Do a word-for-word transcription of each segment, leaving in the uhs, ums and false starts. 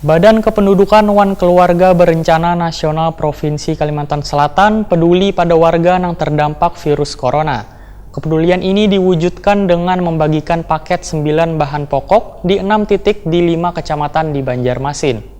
Badan Kependudukan wan Keluarga Berencana Nasional Provinsi Kalimantan Selatan peduli pada warga nang terdampak virus corona. Kepedulian ini diwujudkan dengan membagikan paket sembilan bahan pokok di enam titik di lima kecamatan di Banjarmasin.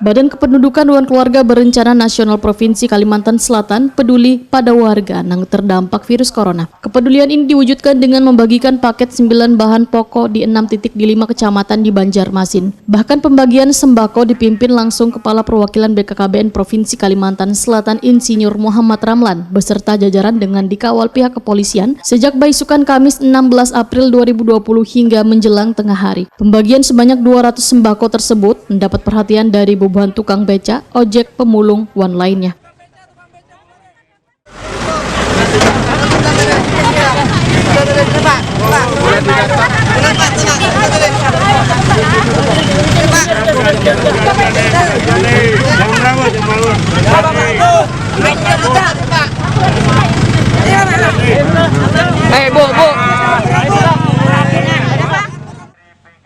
Badan Kependudukan wan Keluarga Berencana Nasional Provinsi Kalimantan Selatan peduli pada warga nang terdampak virus corona. Kepedulian ini diwujudkan dengan membagikan paket sembilan bahan pokok di enam titik di lima kecamatan di Banjarmasin. Bahkan pembagian sembako dipimpin langsung Kepala Perwakilan B K K B N Provinsi Kalimantan Selatan Insinyur Muhammad Ramlan beserta jajaran dengan dikawal pihak kepolisian sejak baisukan Kamis enam belas April dua ribu dua puluh hingga menjelang tengah hari. Pembagian sebanyak dua ratus sembako tersebut mendapat perhatian dari bubuhan tukang beca, ojek, pemulung, wan lainnya.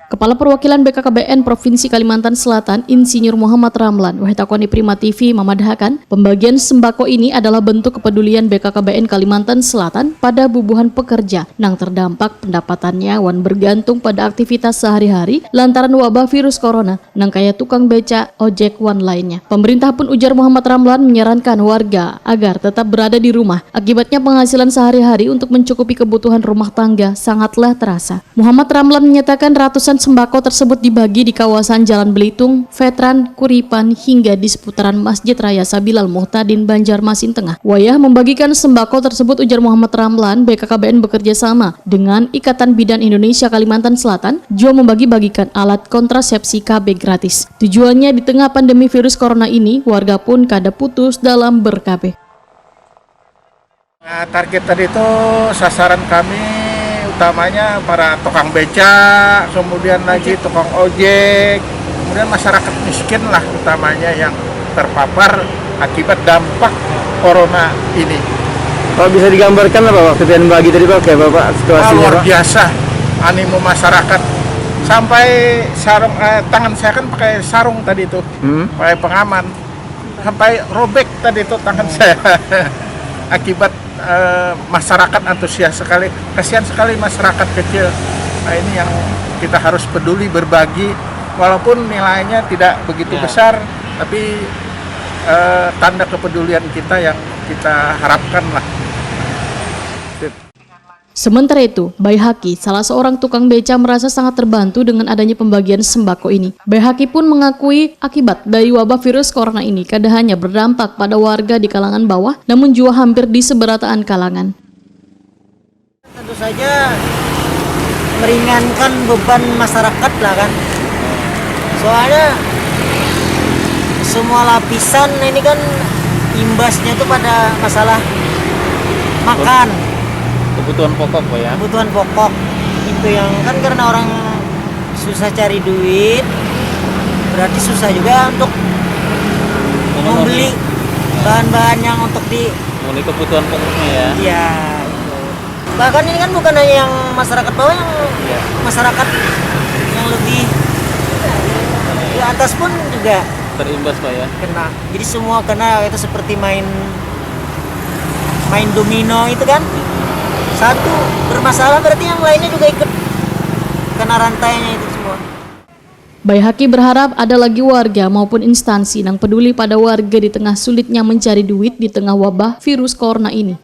Kepala Perwakilan B K K B N Provinsi Kalimantan Selatan, Insinyur Muhammad Ramlan, wahid takoni Prima T V mamadahakan, pembagian sembako ini adalah bentuk kepedulian B K K B N Kalimantan Selatan pada bubuhan pekerja nang terdampak pendapatannya wan bergantung pada aktivitas sehari-hari lantaran wabah virus corona, nang kaya tukang beca, ojek, wan lainnya. Pemerintah pun, ujar Muhammad Ramlan, menyarankan warga agar tetap berada di rumah. Akibatnya penghasilan sehari-hari untuk mencukupi kebutuhan rumah tangga sangatlah terasa. Muhammad Ramlan menyatakan ratusan sembako tersebut dibagi di kawasan Jalan Belitung, Veteran, Kuripan, hingga di seputaran Masjid Raya Sabilal Muhtadin, Banjarmasin Tengah. Wayah membagikan sembako tersebut, ujar Muhammad Ramlan, B K K B N bekerja sama dengan Ikatan Bidan Indonesia Kalimantan Selatan, jua membagi-bagikan alat kontrasepsi K B gratis. Tujuannya, di tengah pandemi virus corona ini, warga pun kada putus dalam ber-K B. Nah, target tadi itu sasaran kami utamanya para tukang beca, kemudian lagi tukang ojek, kemudian masyarakat miskin lah utamanya yang terpapar akibat dampak corona ini. Kalau bisa digambarkan apa waktu pian bagi tadi, Pak, kayak apa, Pak, situasinya, luar Pak? Biasa animo masyarakat. Sampai sarung, eh, tangan saya kan pakai sarung tadi itu, hmm, pakai pengaman. Sampai robek tadi itu tangan saya akibat, eh, masyarakat antusias sekali. Kasihan sekali masyarakat kecil. Nah, ini yang kita harus peduli, berbagi, walaupun nilainya tidak begitu, ya, besar, tapi, eh, tanda kepedulian kita yang kita harapkan lah. Sementara itu, Baihaki, salah seorang tukang beca, merasa sangat terbantu dengan adanya pembagian sembako ini. Baihaki pun mengakui akibat dari wabah virus corona ini kada hanya berdampak pada warga di kalangan bawah, namun jua hampir di seberataan kalangan. Tentu saja meringankan beban masyarakat lah kan. Soalnya semua lapisan ini kan imbasnya tuh pada masalah makan. Kebutuhan pokok, Pak, ya? Kebutuhan pokok. Itu yang kan karena orang susah cari duit, berarti susah juga untuk memenuhi, membeli bahan-bahan yang untuk di, memenuhi kebutuhan pokoknya, ya? Iya, itu. Bahkan ini kan bukan hanya yang masyarakat bawah, yang, iya, masyarakat yang lebih di atas pun juga terimbas, Pak, ya? Kena. Jadi semua kena, itu seperti main, main domino itu kan. Satu bermasalah, berarti yang lainnya juga ikut kena rantainya itu semua. Baihaki berharap ada lagi warga maupun instansi nang peduli pada warga di tengah sulitnya mencari duit di tengah wabah virus corona ini.